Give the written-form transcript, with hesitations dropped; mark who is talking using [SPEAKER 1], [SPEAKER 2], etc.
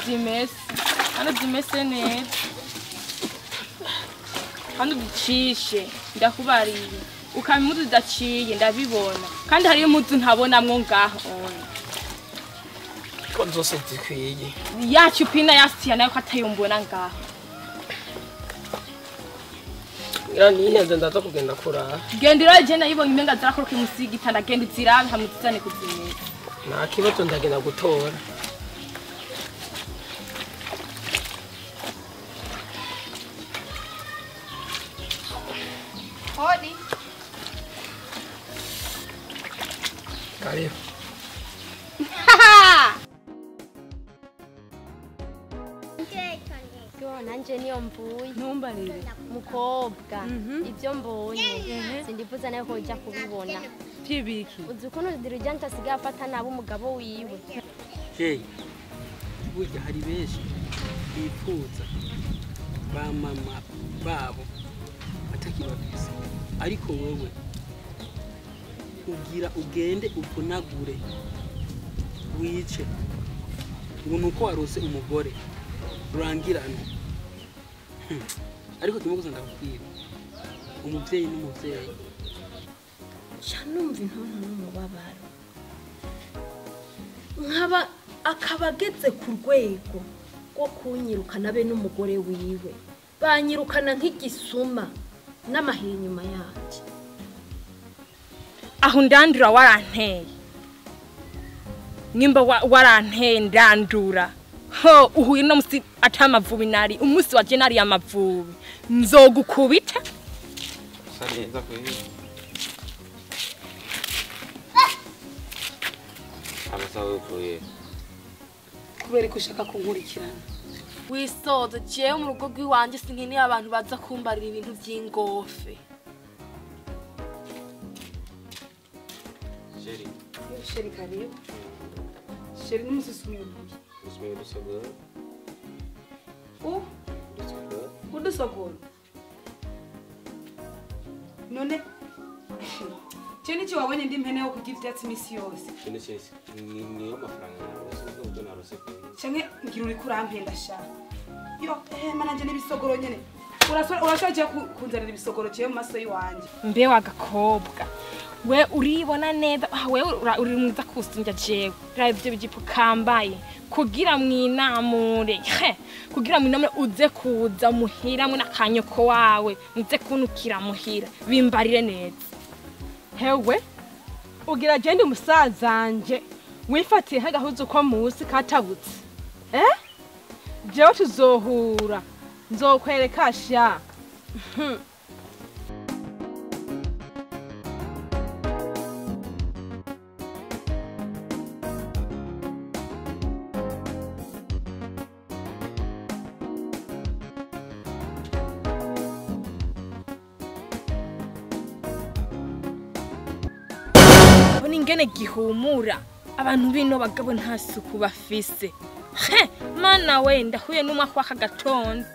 [SPEAKER 1] uzimese. Kandi uzimese neza. Kandi uzicishe ndakubariye. Ukaba impuzu zidaciye ndabibona. Kandi hariyo impuzu ntabonamwo ngaho.
[SPEAKER 2] Ko zose zikwiye.
[SPEAKER 1] Ya cupina yasiya nayo ko atayombona ngaho.
[SPEAKER 2] Ngira nihenze ndaza kugenda kurara.
[SPEAKER 1] Genda uraje nayibonye imenga zarakoroka musi y'igitanda genda uzirabe hamwe uzizane kuzimesa.
[SPEAKER 2] Nta kibazo ndagenda gutora.
[SPEAKER 3] Hodi.
[SPEAKER 2] Karibu.
[SPEAKER 4] Nanje niyo mvuye. Ntumbarire. Mukobwa, ibyo mbonye sindifuza nayo ko ujya kubibona.
[SPEAKER 5] Byibiki.
[SPEAKER 4] Uzi ukuntu Diligente asigaye afata nabi umugabo wiwe.
[SPEAKER 2] Hey, burya hari benshi bifuza ba mama babo batakibafise, ariko wewe ugira ugende uvunagure wice ngo nuko warose umugore rurangirana. Ariko kimwe gusa ndakubwira, umuvyeyi n'umuvyeyi.
[SPEAKER 6] Nca numva intuntu n'umubabaro, nkaba akaba ageze ku rwego rwo kunyirukana be n'umugore wiwe, banyirukana nk'igisuma n'amahiri inyuma yanje.
[SPEAKER 1] Aho ndandura waranteye, nimba waranteye ndandura. Ho uhuye no musi atamavubi nari umusi waje nari amavubi nzogukubita.
[SPEAKER 7] Saneza kweli. Amasaha uvuye.
[SPEAKER 5] Kubera ko ushaka kunkurikirana.
[SPEAKER 8] Wisoza jewe mu rugo rw'iwanje sinkeneye abantu baza kumbarira ibintu by'ingofe.
[SPEAKER 7] Sheri.
[SPEAKER 5] Sheri karibu. Sheri n'umususumiye uvuye.
[SPEAKER 7] Usmiye udusogoro.
[SPEAKER 5] Udusogoro. None cyo niki wabonye ndi mpene yo kurya ivyatsi imisi yose?
[SPEAKER 7] Niyo mafaranga narose, ubwo narose.
[SPEAKER 5] Canke ngira uri kurampenda sha. Yo, mananje n'ibisogoro nyene. Urashoje kunzanira ibisogoro cyo mu maso yiwanje.
[SPEAKER 1] Mbe wagakobwa. We uribona neza, we uri mwiza kusunja jewe. Raba ivyo bijipo kambaye kugira mwinamure. Kugira mwinamure uze kuza muhira mwe nakanyoko wawe, muze kunukira muhira. Bimbarire neza.
[SPEAKER 9] Hewe ugira gende umusazanje wifatiye nk'agahuzu ko musi katabutse. Jewe tuzohura nzokwereka sha.
[SPEAKER 1] Ingene gihumura abantu bino bagabo nta suku bafise. He mana we ndahuye n'umwaka w'akagatondo.